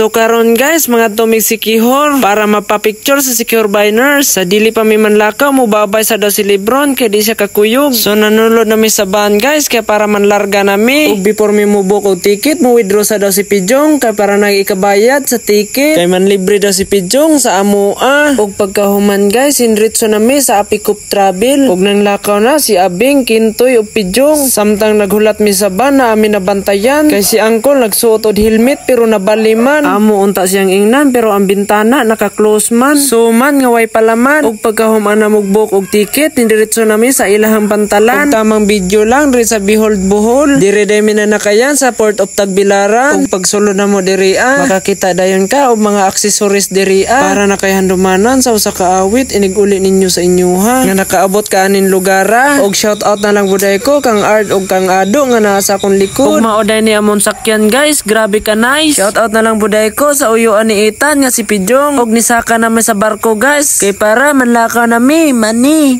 So karon guys, mga tumig Siquijor para mapapicture sa Siquijor Biners. Sa dili pa mi manlakaw, mubabay sa daw si Lebron kay di siya kakuyog. So nanulod nami sa van guys kay para manlarga nami. Ug before mi mo-book og ticket, mo withdraw sa daw si Pijong kay para nang ikabayad sa ticket. Kay man libre daw si Pijong sa amoa. Ug pagkahuman guys, hinritso nami sa Apikup Travel. Ug nang lakaw na si Abing, Kintoy ug Pijong. Samtang naghulat mi sa van na amin nabantayan kay si Angkol nagsuot og helmet pero nabali man. Amo unta siyang ingnan pero ang bintana naka-close man. So man nga way palaman. Ug pagkahuman na mugbook og ticket, nindiretso nami sa ilahang pantalan. Ug tamang video lang diri sa Behold Bohol. Diri day mi nanakayan sa Port of Tagbilaran. Ug pagsulod na mo diri makakita dayon ka og mga accessories diri para na kay handumanan sa usa ka awit inig-uli ninyo sa inyuha nga nakaabot ka anin lugara. Og shout out na lang buday ko kang Art og kang Ado nga naa sa akong likod. Ug mao day ni among sakyan guys, grabe ka nice. Shout out na lang buday ko sa uyuan ni Ethan nga si Pijong og nisaka na mi sa barko guys kay para manlakaw nami mani.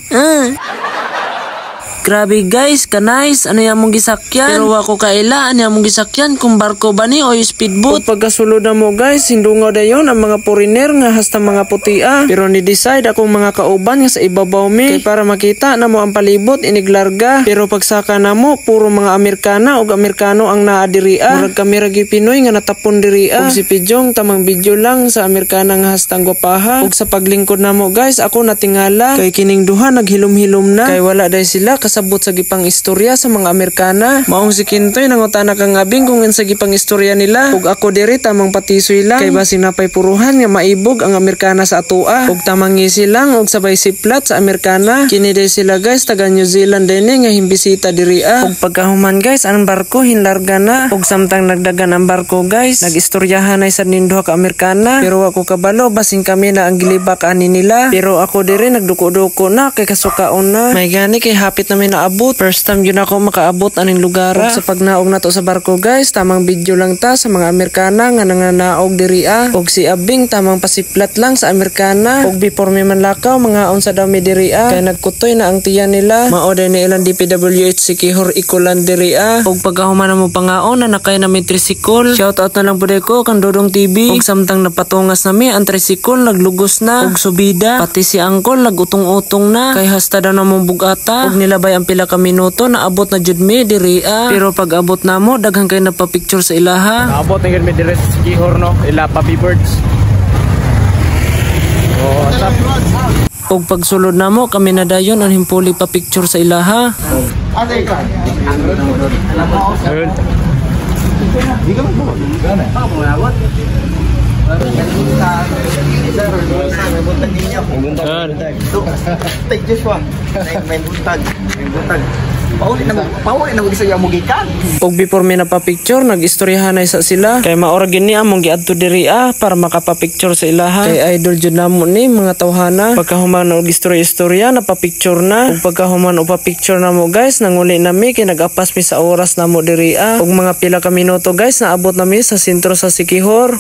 Grabe guys, ka-nice. Ano yung among gisakyan? Pero wako kaila, ano yung among gisakyan? Kung barko ba ni o speedboat? Ug pagkasulod na mo guys, hindungaw dayon ang mga foreigner nga hasta mga putia. Pero ni decide akong mga kauban nga sa ibabaw mi. Kay para makita na mo ang palibot, iniglarga. Pero pagsaka na mo, puro mga Amerikana ug Amerikano ang naa diri. Murag kami ra gyud Pinoy nga natapon diri. Ug si Pijong tamang video lang sa Amerikana nga hastang gwapaha. Ug sa paglingkod na mo guys, ako natingala. Kay kining duha naghilom-hilom na. Kay wala day sila kasabot sa gipang istorya sa mga Amerikana. Maong si Kintoy nangutana kang Abing kung unsa gipang istorya nila. Ug ako diri tamang patisoy lang. Kay basin napay puruhan nga maibog ang Amerikana sa atoa. Ug tamang ngisi lang ug sabay siplat sa Amerikana. Kini day sila guys taga New Zealand din nga himbisita diri. Ug pagkahuman guys, ang barko hinlarga na. Ug samtang nagdagan ang barko guys, nagistoryahan ay sa ninduha ka Amerikana. Pero ako kabalo basin kami na ang gilibak ani nila. Pero ako diri nagduko-duko na kay kasukaon na. May gani kay hapit na may naabot. First time yun ako makaabot aning lugar. Ug sa pagnaog nato sa barko guys, tamang video lang ta sa mga Amerikana nga nanganaog diri. Ug si Abing tamang pasiplat lang sa Amerikana. Ug before mi manlakaw, mga unsa daw mi diri. Kay nagkutoy na ang tiyan nila. Mao day ni ilang DPWH Siquijor Ecoland diri. Ug pagkahuman na mo pangaon na nakay na mi tricycle. Shout out na lang pud ko kang Dodong TV. Ug samtang napatungas nami ang tricycle naglugos na. Ug subida pati si angkol nagutong-utong na. Kay hasta daw na mong bugata. Ug nilabay ang pila ka minuto naabot na jud mi diri. Pero pag abot namo daghan kay napapicture sa ilaha. Naabot na yun mi diri sa Siquijor no, ila Papi Birds. Oh, what's up? Ug pagsulod namo kami na dayon ang himpuli pa picture sa ilaha. Ayun. Ayun. Tay Joshua, may buntag, may buntag. Pauli na mo, pauli na mo sa mo gikan. Ug before mi napapicture, nag-istoryahan na isa sila. Kay maora gyud ni among giadto diri para makapapicture sa ilaha. Kay idol jud namo ni mga tawhana. Pagkahuman og istorya-istorya, napapicture na. Ug pagkahuman og papicture namo guys, nanguli nami kay nag-apas mi sa oras namo diri. Ug mga pila ka minuto guys, naabot nami sa sentro sa Siquijor.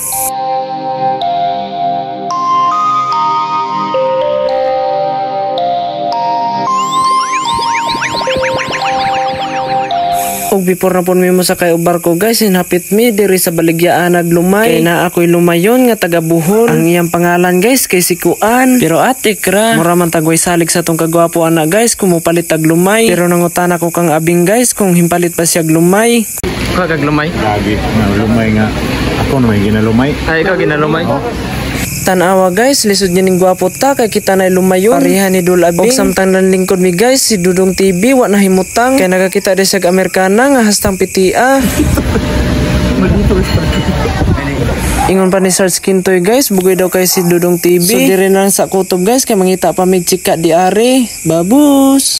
Ug before na pud mi mosakay og barko guys, hinapit mi diri sa baligyaan naglumay. Kay na ako'y lumayon nga taga Bohol. Ang iyang pangalan guys kay si Kuan. Pero ate kra, mura man tagway salig sa tong kagwapo ana guys kung mopalit tag lumay. Pero nangutana ko kang Abing guys kung himpalit pa siya lumay. Ikaw kag lumay? Lagi nga lumay nga. Ako na may ginalumay. Ay, ikaw ginalumay? Tanawa guys, lisod niya ning gwapo ta kay kita na lumayon. Pareha ni Dul Abing. Og samtang nanlingkod mi guys, si Dudong TV wa na himutang. Kay nakakita di siya Amerikana nga hastang pitia. Ingon pa ni Sarge Kintoy guys, bugoy daw kay si Dudong TV. So diri na lang sa kutob guys, kay mangita pa mig chika di ari. Babus!